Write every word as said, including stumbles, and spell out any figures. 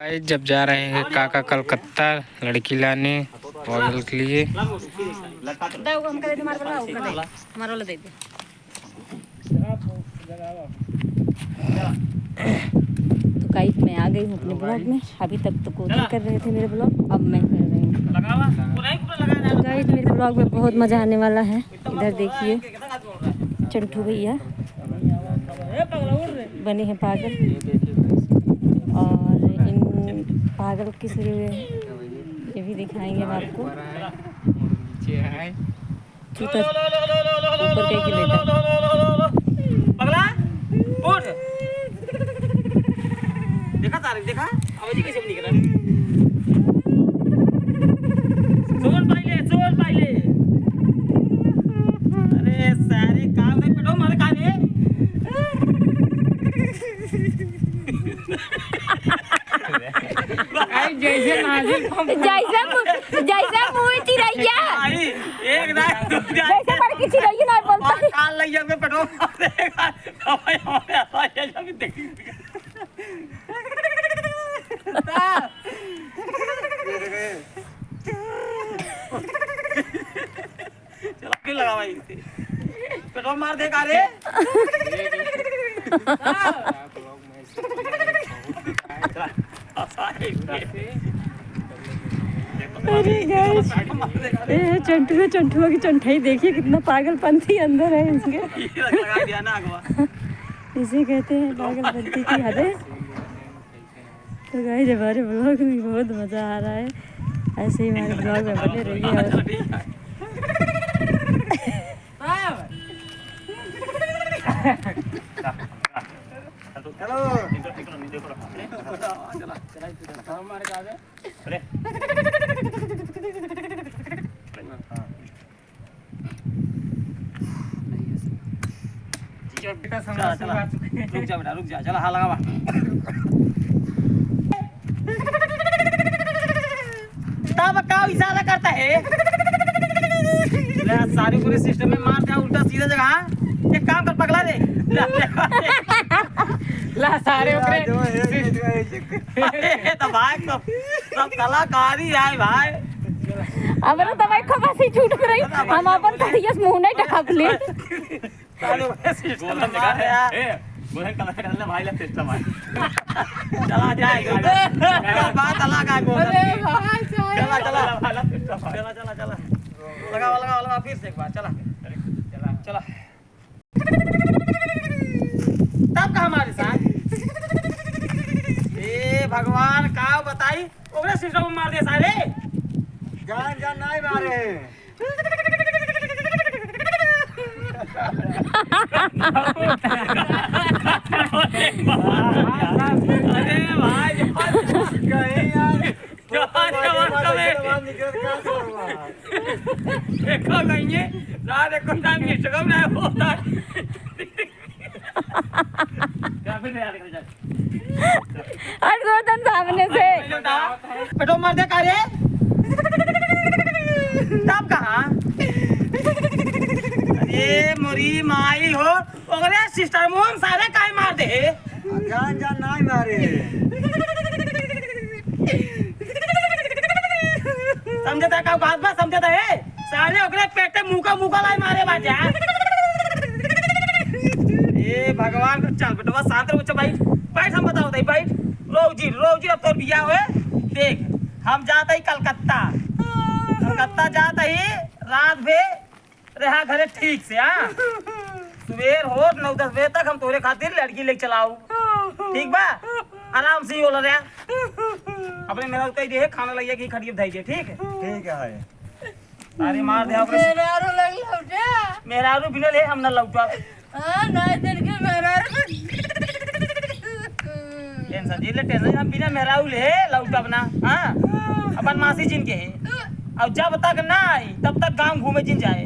गाइस, जब जा रहे हैं काका कलकत्ता लड़की लाने पागल के लिए। दे, वो हमका दे दे, हमारे वाला, ओका दे दे। हमारे वाला दे दे। तो गाइस, मैं आ गई हूँ अपने ब्लॉग में। अभी तक तो कोकिल कर रहे थे मेरे ब्लॉग, अब मैं कर रही हूँ। तो गाइस, मेरे ब्लॉग में बहुत मज़ा आने वाला है। इधर देखिए, चंटू भैया बने हैं पागल। और इन पागल किस लिए हुए हैं, ये भी दिखाएंगे हम आपको। नीचे है। चूतर ऊपर कहीं की लेटा। पगला, उठ। देखा तारक, देखा? अब जी कैसे निकला? सोन पाइले, सोन पाइले। अरे सारे काम नहीं पटो, मारे काले। जैसे नाजिल जैसे मु-, जैसे मुँह चिरैया। भाई, एक ना, दो ना, जैसे बड़की चिरैया ना बोलता है। कान लग जाएंगे, पेटो मार देगा। हमारे, हमारे, हमारे, अभी देख। चला, फिर लगा भाई इसे। पेट्रोल मार दे का रे? अरे गाइस, ये है चंटुआ, चंटुआ की चंठाई। देखिए कितना पागलपंथी अंदर है इसके। ये लगा दिया ना अगवा। इसे कहते हैं पागलपंथी की हदें। तो गाइस, हमारे ब्लॉग में बहुत मज़ा आ रहा है, ऐसे ही हमारे ब्लॉग में बने रहिए। और चला, चला। रुक जा बेटा, रुक जा। चला, हाँ, लगावा। तब का इशारा करता है? ले, सारे पूरे सिस्टम में मार दिया उल्टा सीधा जगह, हाँ? एक काम कर, पगला दे। ला, सारे ओकरे अरे, तो भाई, तो सब कलाकारी है भाई। हमरा तो भाई खबर से छूट रही, हम अपन तरियस मुंह नहीं ढाप ले। साले, गोल्डन मार दिखा। ए, गोल्डन कलर का डालना भाई, ला सिस्टम है। चला जाए, चला। बात अलग है, गोल्डन। अरे भाई, चला, चला। भाई, ला सिस्टम है। चला, चला, चला। लगावा, लगावा, लगावा, फिर से एक बार, चला। चला। चला। तब का हमारे साथ? ए भगवान, का बताई? ओकरे सिस्टम में मार दे सारे। जान, जान नहीं मारे। अरे भाई, कहीं यार। जवान, जवान, जवान, कमेंट। जवान निकल के आ रहा है। देखो कहीं ये, ना देखो, ना Instagram ना होता। हट गोदन सामने से। पेटो मार दे का रे? तब कहाँ? अरे मोरी माई हो, ओकरे सिस्टम में सारे काहे मार दे? जान जान नाहीं मारे। समझता का बात बा, समझता है? सारे ओकरे पेटे मुका मुका लाई मारे बाटे। ए भगवान, चल बेटवा शांत रहो, चल बैठ, बैठ, हम बताओ ताई, बैठ। रोजी, रोजी अब तोर बिया होए, देख, हम जात ही कलकत्ता, कलकत्ता जात ही रात भे रहा घरे ठीक से, हाँ? सुबेर हो नौ दस बजे तक हम तोरे खातिर लड़की लेके चलाऊ, ठीक बा? आराम से ही होला रहा। अपने मेहरारू कही दे, खाना लइया की खटिया धई दे, ठीक है? ठीक है। अरे मार दे, ओकरे मेहरारू लग लौटे। मेहरारू बिना ले हम ना लौटा। हाँ, ना दिन के मेहरारू। टेंशन जी ले, टेंशन, हम बिना मेहरारू ले लौटब ना, हाँ? अपन मासी जिन के है। और जब तक ना आई, तब तक गांव घूमे जिन जाए।